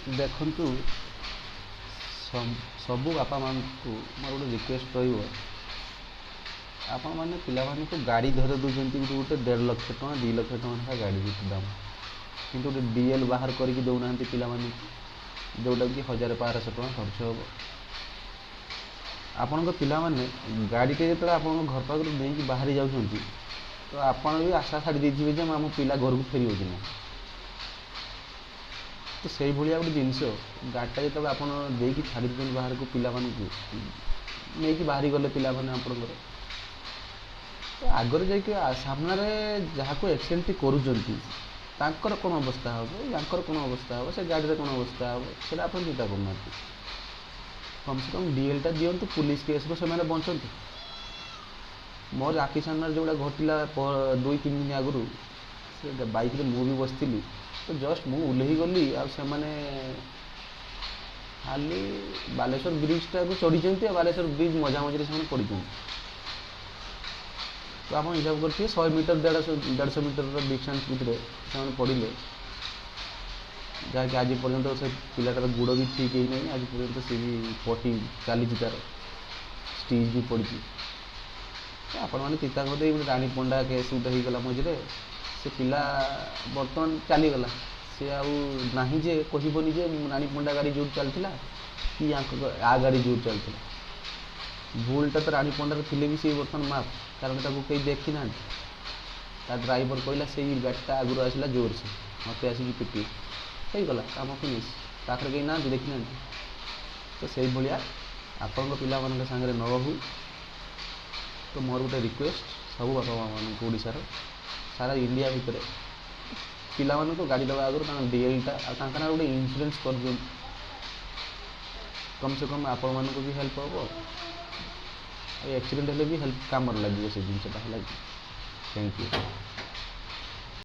ଦେଖନ୍ତୁ, ସବୁ ବାପା ମାଆଙ୍କୁ ମୋର ଗୋଟେ ରିକ୍ୱେଷ୍ଟ ରହିବ। ଆପଣମାନେ ପିଲାମାନଙ୍କୁ ଗାଡ଼ି ଧରେଇ ଦେଉଛନ୍ତି ଗୋଟେ ଗୋଟେ 1.5 ଲକ୍ଷ ଟଙ୍କା, 2 ଲକ୍ଷ ଟଙ୍କା ଲେଖା ଗାଡ଼ି ଗୋଟେ ଦାମ, କିନ୍ତୁ ଗୋଟେ ଡିଏଲ୍ ବାହାର କରିକି ଦେଉନାହାନ୍ତି ପିଲାମାନଙ୍କୁ, ଯେଉଁଟାକି 1000 1200 ଟଙ୍କା ଖର୍ଚ୍ଚ ହେବ। ଆପଣଙ୍କ ପିଲାମାନେ ଗାଡ଼ିଟେ ଯେତେବେଳେ ଆପଣଙ୍କ ଘର ପାଖରୁ ନେଇକି ବାହାରି ଯାଉଛନ୍ତି, ତ ଆପଣ ବି ଆଶା ଛାଡ଼ି ଦେଇଥିବେ ଯେ ଆମ ପିଲା ଘରକୁ ଫେରିବ କି ନାହିଁ। ତ ସେଇଭଳିଆ ଗୋଟେ ଜିନିଷ, ଗାଡ଼ିଟା ଯେତେବେଳେ ଆପଣ ଦେଇକି ଛାଡ଼ି ଦେଉଛନ୍ତି ବାହାରକୁ, ପିଲାମାନଙ୍କୁ ନେଇକି ବାହାରି ଗଲେ ପିଲାମାନେ ଆପଣଙ୍କର, ତ ଆଗରେ ଯାଇକି ସାମ୍ନାରେ ଯାହାକୁ ଆକ୍ସିଡେଣ୍ଟଟି କରୁଛନ୍ତି, ତାଙ୍କର କ'ଣ ଅବସ୍ଥା ହେବ, ୟାଙ୍କର କ'ଣ ଅବସ୍ଥା ହେବ, ସେ ଗାଡ଼ିରେ କ'ଣ ଅବସ୍ଥା ହେବ, ସେଇଟା ଆପଣ ଚିନ୍ତା କରୁନାହାନ୍ତି। କମ୍ ସେ କମ୍ ଡିଏଲ୍ଟା ଦିଅନ୍ତୁ, ପୁଲିସ କେସ୍ରୁ ସେମାନେ ବଞ୍ଚନ୍ତୁ। ମୋର ଆଖି ସାମ୍ନାରେ ଯେଉଁଟା ଘଟିଲା 2-3 ଦିନ ଆଗରୁ, ସେ ବାଇକ୍ରେ ମୁଁ ବି ବସିଥିଲି। ତ ଜଷ୍ଟ ମୁଁ ଓହ୍ଲେଇ ଗଲି ଆଉ ସେମାନେ ଖାଲି ବାଲେଶ୍ୱର ବ୍ରିଜ୍ଟାକୁ ଚଢ଼ିଛନ୍ତି ଆଉ ବାଲେଶ୍ୱର ବ୍ରିଜ୍ ମଝାମଝିରେ ସେମାନେ ପଡ଼ିଛନ୍ତି। ତ ଆପଣ ହିସାବ କରିଥିବେ, 100 ମିଟର, 150 ମିଟରର ଡିଷ୍ଟାନ୍ସ ଭିତରେ ସେମାନେ ପଡ଼ିଲେ, ଯାହାକି ଆଜି ପର୍ଯ୍ୟନ୍ତ ସେ ପିଲାଟାର ଗୋଡ଼ ବି ଠିକ୍ ହେଇନାହିଁ। ଆଜି ପର୍ଯ୍ୟନ୍ତ ସେ ବି ପଟି ଚାଲିଛି, ତା'ର ଷ୍ଟିଚ୍ ବି ପଡ଼ିଛି। ତ ଆପଣମାନେ ଚିନ୍ତା କରିଦେଇ, ଗୋଟେ ରାଣୀ ପଣ୍ଡା କେସ୍ ଗୋଟେ ହେଇଗଲା ମଝିରେ। ସେ ପିଲା ବର୍ତ୍ତମାନ ଚାଲିଗଲା, ସେ ଆଉ ନାହିଁ ଯେ କହିବନି ଯେ ରାଣୀ ପଣ୍ଡା ଗାଡ଼ି ଜୋର ଚାଲିଥିଲା କି ୟାଙ୍କ ଆ ଗାଡ଼ି ଜୋର ଚାଲିଥିଲା। ଭୁଲଟା ତ ରାଣୀ ପଣ୍ଡାର ଥିଲେ ବି ସେ ବର୍ତ୍ତମାନ ମାଫ, କାରଣ ତାକୁ କେହି ଦେଖିନାହାନ୍ତି। ତା ଡ୍ରାଇଭର କହିଲା, ସେଇ ଗାଡ଼ିଟା ଆଗରୁ ଆସିଲା ଜୋରସେ, ମୋତେ ଆସିକି ପିଟିଲା। ହେଇଗଲା କାମ ଫିନିସ୍। ପାଖରେ କେହି ନାହାନ୍ତି, ଦେଖିନାହାନ୍ତି। ତ ସେଇଭଳିଆ ଆପଣଙ୍କ ପିଲାମାନଙ୍କ ସାଙ୍ଗରେ ନ ହଉ। ତ ମୋର ଗୋଟେ ରିକ୍ୱେଷ୍ଟ ସବୁ ବାପା ମାଆମାନଙ୍କୁ ଓଡ଼ିଶାର, ସାରା ଇଣ୍ଡିଆ ଭିତରେ, ପିଲାମାନଙ୍କୁ ଗାଡ଼ି ଦେବା ଆଗରୁ ତାଙ୍କ ଡିଏଲ୍ଟା ଆଉ ତାଙ୍କ ନାଁରେ ଗୋଟେ ଇନ୍ସୁରାନ୍ସ କରିଦିଅନ୍ତୁ। କମ୍ ସେ କମ୍ ଆପଣମାନଙ୍କୁ ବି ହେଲ୍ପ ହେବ ଆଉ ଆକ୍ସିଡେଣ୍ଟ ହେଲେ ବି ହେଲ୍ପ କାମରେ ଲାଗିବ ସେ ଜିନିଷଟା। ହେଲା କି? Thank you.